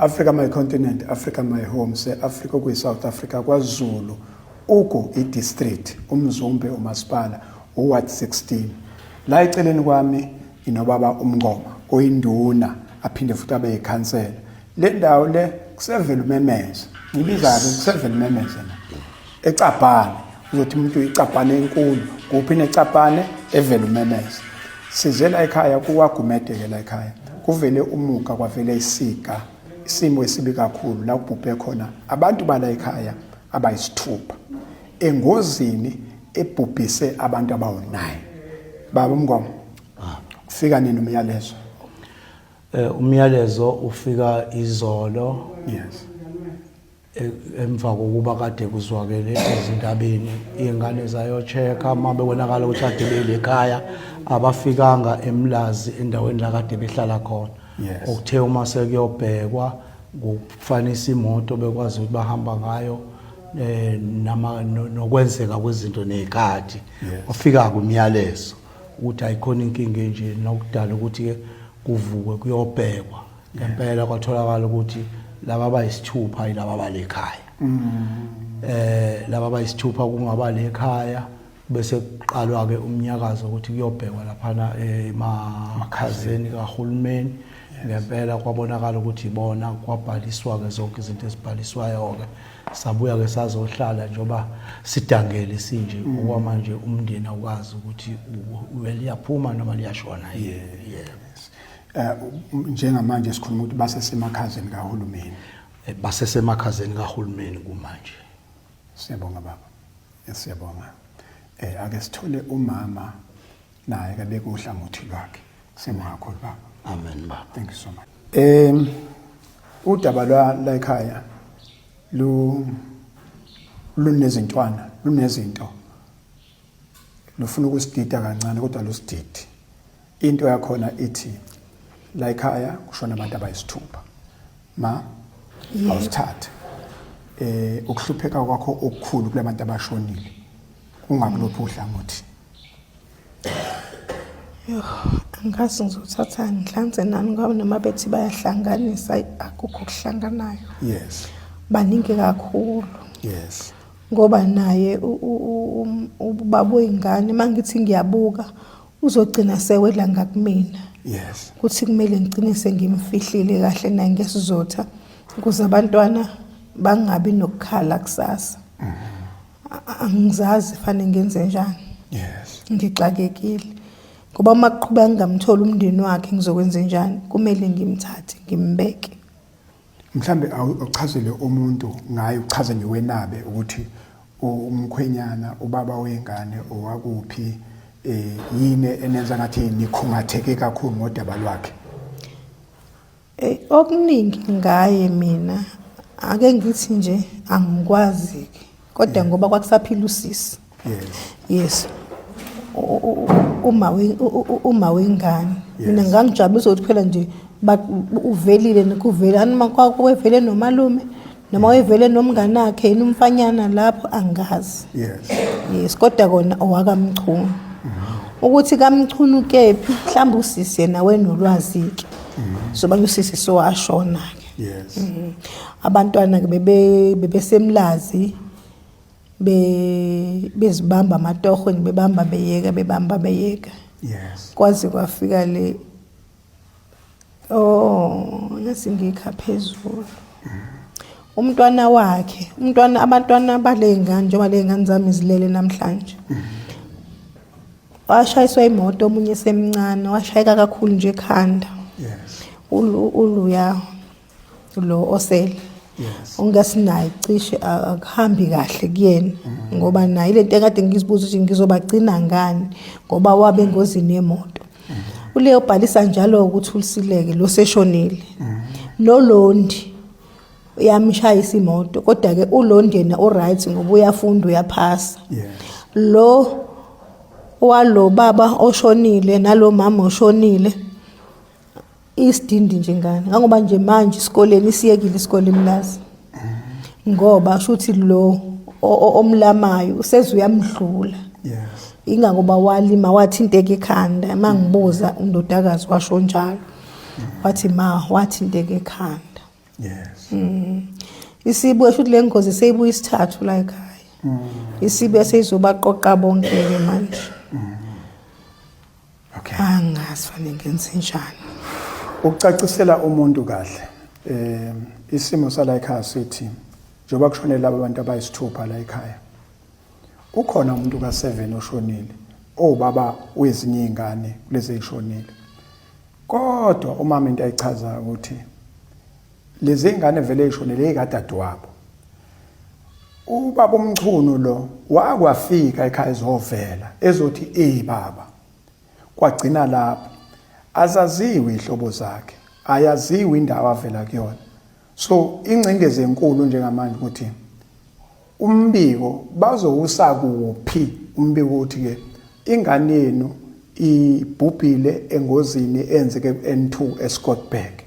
Africa my continent, Africa my home, se Africa kuyi South Africa kwaZulu, ugu i-district, uMzumbe umasipala, uward 16. La eceleni kwami inobaba uMngoma oyinduna aphinde futhi abe yikhansela. Le ndawo le kusevela umemeze. Ngibiza ke kusevela umemeze la. Ecabhane uzothi umuntu icabhane enkulu, kuphi necabhane evela umemeze. Size la ekhaya kuwaGumede ke la ekhaya. Kuvele umuga kwavele isiga. Isimo esibi kakhulu la kubhubhe khona abantu bala ekhaya abayisithupha. Engozini ebhubhise abantu abawu-9. Baba uMngoma. Ufika nini umyalezo? Umyalezo ufika izolo. Yes. Emva kokuba kade kuzwakele ezindabeni iy'ngane zayo-check-a uma bebonakala ukuthi kade bele ekhaya abafikanga eMlazi endaweni la kade behlala khona. Okuthe uma sekuyobhekwa ngokufanisa imoto bekwazi ukuthi bahamba ngayo nama nokwenzeka kwezinto nezikhathi. Wafika kumyalezo ukuthi ayikhona inkinga enje nokudala ukuthi ke kuvukwe kuyobhekwa. Ngempela kwatholakala ukuthi laba abayisithupha yilaba balekhaya. Laba abayisithupha kungaba lekhaya bese kuqalwa ke umnyakazo ukuthi kuyobhekwa laphana emakhazeni kahulumeni. Ngempela kwabonakala ukuthi ibona, kwabhaliswa ke zonke izinto ezibhaliswayo ke. Sabuya ke sazohlala njengoba sidangele sinje okwamanje umndeni awukazi ukuthi liyaphuma noma liyashona. Yes. Njengamanje sikhuluma ukuthi basesemakhazeni kahulumeni. Basesemakhazeni kahulumeni kumanje. Siyabonga baba. Siyabonga. Ake sithole umama naye ke bekuhlangothi lwakhe. Siyabonga kakhulu baba. Amen baba. Thank you so much. Udaba lwa la ekhaya lu lunezintwana, lunezinto. Lufuna ukusidida kancane kodwa lusididi. Into yakhona ithi la ekhaya kushona abantu abayisithupha. Ma awusithathe. Ukuhlupheka kwakho okukhulu kulabantu abashonile kungakulophi uhlangothi. Yo, angazi ngizothatha ngihlanze nani ngoba noma bethi bayahlanganisa akukho okuhlanganayo. Yes. Baningi kakhulu. Yes. Ngoba naye ubaba oyingane mangithi ngiyabuka uzogcina sewela ngakumina. Yes. Kuthi kumele ngigcine sengimfihlile kahle naye ngesizotha ukuze abantwana bangabi nokukhala kusasa. Angizazi fanele ngenze njani. Yes. Ngixakekile. Ngoba uma kuqhubeka ngingamtholi umndeni wakhe ngizokwenza njani? Kumele ngimthathe ngimbeke. Mhlambe awuchazele umuntu ngaye, uchaze nje wenabe ukuthi umkhwenyana ubaba wengane owakuphi, yini enenza ngathi nikhungatheke kakhulu ngodaba lwakhe? Okuningi ngaye mina ake ngithi nje angikwazi ke kodwa ngoba kwakusaphila usisi. Yes. Yes. Uma wengane mina ngangijabulisa ukuthi phela nje uvelile nikuvele anoma kwavele nomalume noma wayevele nomngane wakhe yini umfanyana lapho angazi. Yes. Yes, kodwa kona owakaMchunu. Ukuthi kaMchunu kephi mhlawumbe usisi yena wenolwazi ke. So manje usisi sowashona ke. Yes. Abantwana ke bebesemlazi bezibamba amatoho nje bebamba beyeka bebamba beyeka. Yes. Kwaze kwafika le oh ngase ngikha phezulu. Umntwana wakhe, umntwana abantwana balengane njengoba lengane zami zilele namhlanje. Washayiswa imoto omunye semncane, washayeka kakhulu nje ekhanda. Yes. Uluya lo osele. Yes. Ongasinaye cishe akuhambi kahle kuyena ngoba naye lento ekade ngizibuza ukuthi ngizobagcina ngani ngoba wabe engozini yemoto. Uleyo bhalisa njalo ukuthi ulisileke lo seshonile. Nolondi uyamshayisa imoto kodwa ke uLondi yena uright ngoba uyafunda uyaphasa. Yes. Lo walo baba oshonile nalo mama oshonile isidindi nje ngane ngangoba nje manje isikoleni isiyekile isikole eMlazi ngoba shuthi lo omlamayo useze uyamdlula. Yes. Ingakuba walima wathinteka ikhanda mangibuza undodakazi washo njalo wathi ma wathinteka ekhanda. Yes. Isibuye futhi le ngozi seyibuya isithathu la ekhaya. Isibuye seyizobaqoqa bonke-ke manje. Okay. Angazi fanele ngenze njani. Ukucacisela umuntu kahle eh isimo sala ekhaya sithi njengoba kushone laba bantu abayisithupha la ekhaya ukhona umuntu ka7 oshonile owubaba wezinye izingane kulezi ezishonile kodwa umama into ayichaza ukuthi lezi ngane vele ezishonile ekadadewabo ubaba umchunu lo wakwafika ekhaya ezovela ezothi ey baba kwagcina lapho azaziwe ihlobo zakhe ayaziwe indawo avela kuyona so ingcindezi enkulu njengamanje ukuthi umbiko bazowusa kuphi umbiko uthi ke ingane yenu ibhubhile engozini enzeke ku-N2 eScottburgh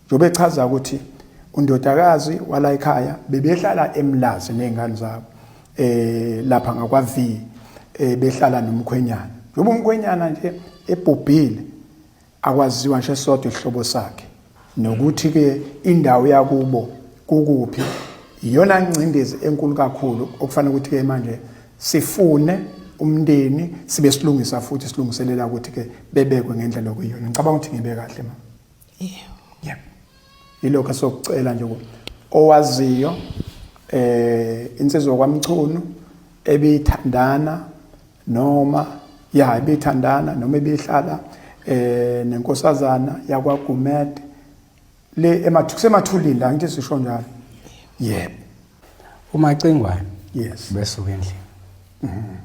njengoba echaza ukuthi undodakazi wala ekhaya bebehlala eMlazi nezingane zabo eh lapha ngakwa V eh behlala nomkhwenyana njengoba umkhwenyana nje ebhubhile akwaziwa nje sodwa ihlobo sakhe nokuthi ke indawo yakubo kukuphi iyona ngcindezi enkulu kakhulu okufanele ukuthi ke manje sifune umndeni sibe silungisa futhi silungiselela ukuthi ke bebekwe ngendlela okuyiyona ngicabanga ukuthi ngibe kahle ma Yebo. Yebo. Yilokho esokucela nje owaziyo eh insizwa kwaMchunu ebithandana noma ya ebithandana noma ebihlala eh nenkosazana yakwaGumede le emathulini la ngithi sisho njalo yebo umacingwane yes besuka endlini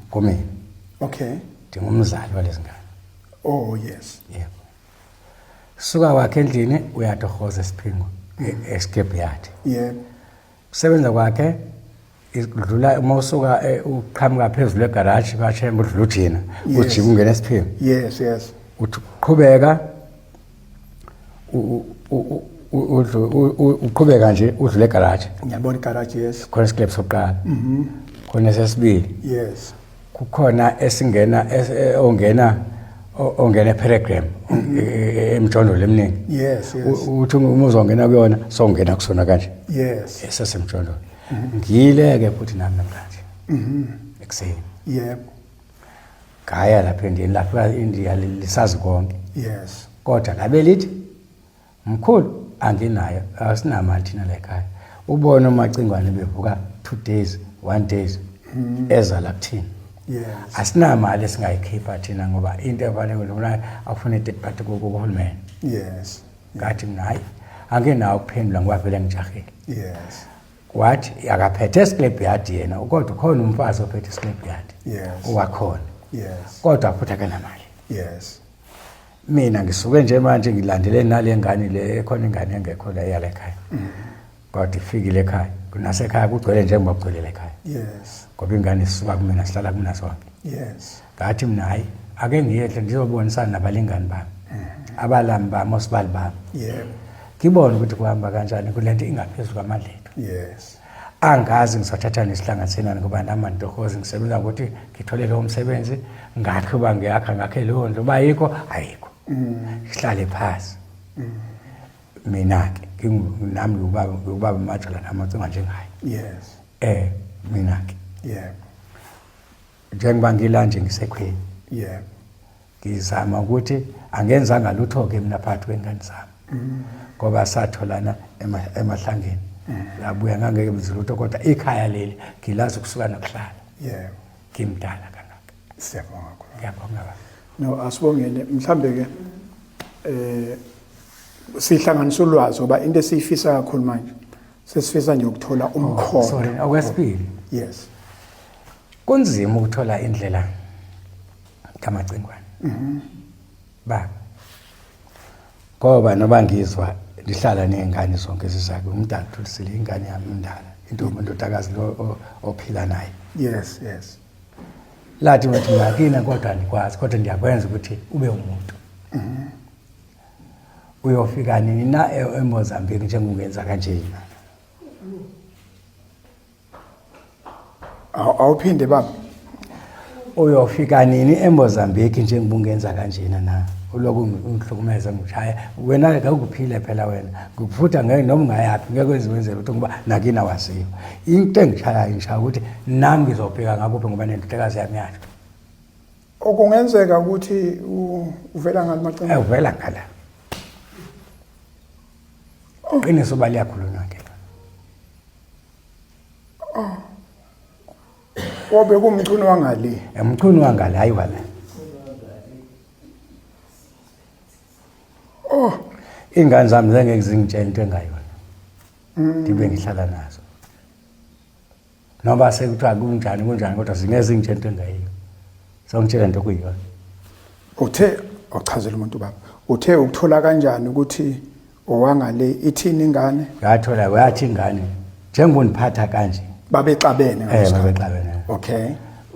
kumina okay ndingumzali walezi ngane oh yes yebo suka kwakhe endlini uyatohoza esiphingo escape yard yebo kusebenza kwakhe idlula uma usuka uqhamuka phezulu egarage bashembe udlula ujina ujika ungena esiphingo yes yes uthi qhubeka uqhubeka nje udlule egarage ngiyabona igarage yes khona isiklebhu sokuqala khona esesibili yes kukhona esingena ongena ongena ePeregram emjondolo eminingi yes yes uthi uma uzongena kuyona songena kusona kanje yes esesemjondolo ngiyile ke futhi nami namhlanje ekuseni yebo ngaya lapha endiyeni lafika indiya lisazi konke yes kodwa labe lithi Mkhulu anginayo asinamali thina la ekhaya. Ubone umacingwane bevuka 2 days, 1 days eza la kuthina. Yes. Asinamali esingayikhipha thina ngoba into efanele ukuthi afune third party kuhulumeni. Yes. Ngathi mina hayi anginawo ukuphendula ngoba vele ngijahile. Yes. Wathi akaphethe scrap yard yena kodwa khona umfazi ophethe scrap yard. Yes. Owakhona. Yes. Kodwa futhi akanamali. Yes. Mina ngisuke nje manje ngilandele nale ngane le ekhona ingane engekho la yala ekhaya. Kodwa ifikile ekhaya. Kunasekhaya kugcwele njengoba kugcwele la ekhaya. Yes. Ngoba ingane isuka kumina sihlala kumina sonke. Yes. Ngathi mina hayi ake ngiyehle ngizobonisana nabalingani bami. Abalami bami osibali bami. Yebo. Ngibone ukuthi kuhamba kanjani kulento ingaphezulu kwamandla ethu. Yes. Angazi ngizothatha nesihlanganisenani ngoba nami antohozi ngisebenza ngokuthi ngithole lowo msebenzi ngakhe uba ngiyakha ngakhe leyo ndlu uba ayikho ayikho ngihlale phasi mina-ke nami ngiwubaba ngiwubaba majola nami ocinga njengaye Yes. mina-ke Yebo. njengoba ngila nje ngisekhweni Yebo. Ngizama ukuthi angenzanga lutho-ke mina phakathi kwengane zami ngoba satholana emahlangeni labuya ngangeke benze lutho kodwa ikhaya leli ngilazi ukusuka nokuhlala yebo ngimdala kangaka siyabonga kakhulu ngiyabonga baba no asibongele mhlambe ke eh sihlanganisa ulwazi ngoba into esiyifisa kakhulu manje sesifisa nje ukuthola umkhondo oh, sorry okwesibili yes kunzima ukuthola indlela kamacingwane baba ngoba noba ngizwa ndihlala ney'ngane zonke zizake umntana thulisile ingane yami indala intombi indodakazi lo ophila naye yes yes lathi wathi ngakina kodwa andikwazi kodwa ndiyakwenza ukuthi ube umuntu uyofika nini na eMozambique njengokungenza kanjena Awuphinde baba. Uyofika nini eMozambique njengoba ungenza kanjena na? Uloku ungihlukumeza ngishaya wena ngeke ukuphile phela wena ngikufutha ngeke noma ungayaphi ngeke wenze wenze lutho ngoba nakini awaziwa into engishayayo ngishaya ukuthi nami ngizobheka ngakuphi ngoba nendodakazi yami yasho. Okungenzeka ukuthi uvela ngale macingwane. Eh, uvela ngala. Qiniso ba liyakhulunywa ke. Oh. Wabe kumchunu wangale. Emchunu wangale hayi wala. Oh, ingane zami zengeke zingitshele into engayona. Ngibe ngihlala nazo. Noma sekuthiwa kunjani kunjani kodwa zingeke zingitshele into engayiyo. Songitshela into okuyiyona. Uthe ochazela umuntu baba. Uthe ukuthola kanjani ukuthi owangale ithini ingane? Ngathola wathi ingane njengoba undiphatha kanje. Babexabene Eh babexabene. Okay.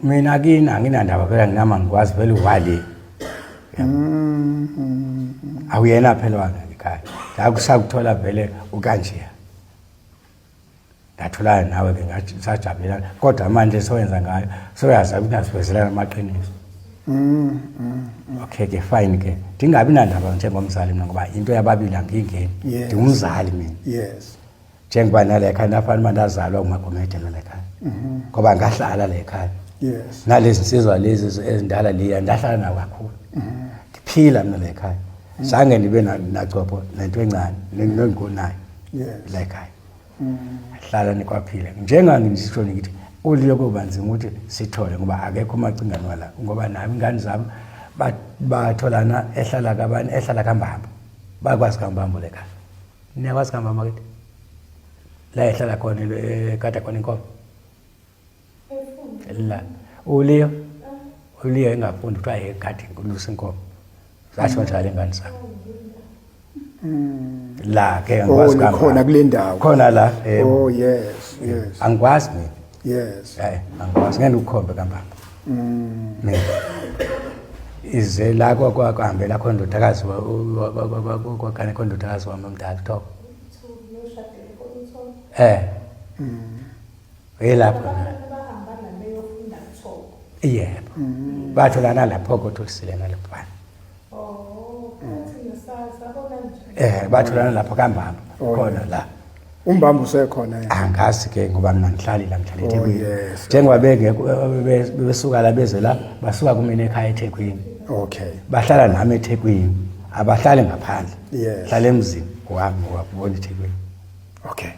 Mina kini anginandaba phela nginama ngikwazi vele wale. Awuyena phela wangeke ekhaya. Ngakusakuthola vele ukanjeya. Ngatholana nawe ke ngathi sajabulelana kodwa manje soyenza ngayo soyazi ukuthi asivezelana amaqiniso. Okay ke fine ke ndingabi nandaba njengomzali mina ngoba into yababili angiyingeni. Ndingumzali mina. Yes. Njengoba nale ekhaya nafana uma ndazalwa uMagomede nale ekhaya. Ngoba ngahlala le ekhaya. Yes. Nalezi nsizwa lezi ezindala liya ndahlala nawo kakhulu. Ngiphila mina le ekhaya. Zange nibe nacopho nento encane nengikunayo. Yes. La ekhaya. Hlala nikwaphila. Njengangi ngisho ngithi uliyo kuba nzima ukuthi sithole ngoba akekho umacingane wala ngoba nami ingane zami batholana ehlala kabani ehlala kambambo. Bakwazi kambambo le khaya. Niyakwazi kambambo kithi? La ehlala khona ekade khona inkomo. La uliyo uliyo engafundi kuthiwa egadi ngulusa inkomo. Zasho njalo ingane zami. La ke angikwazi oh, kamba. Khona kule ndawo. Khona la. Oh yes, yes. Angikwazi mina. Yes. Eh, angikwazi ngeke ukukhombe kambamba. Mina. Ize la kwakuhambela khona indodakazi kwakane khona indodakazi wami omdala kuthiwa. Eh. Uyelapho na. Yebo. Batholana lapho kodwa usile nalapho. Eh batholana lapho kambamba khona la. Umbamba usekhona yena. Angazi ke ngoba mina ngihlali la ngihlala oh, eThekwini. Njengoba bengekho besuka la beze la basuka kumina ekhaya eThekwini. Okay. Bahlala nami eThekwini. Abahlali ngaphandle. Yes. Hlala emzini wami wabona eThekwini. Okay.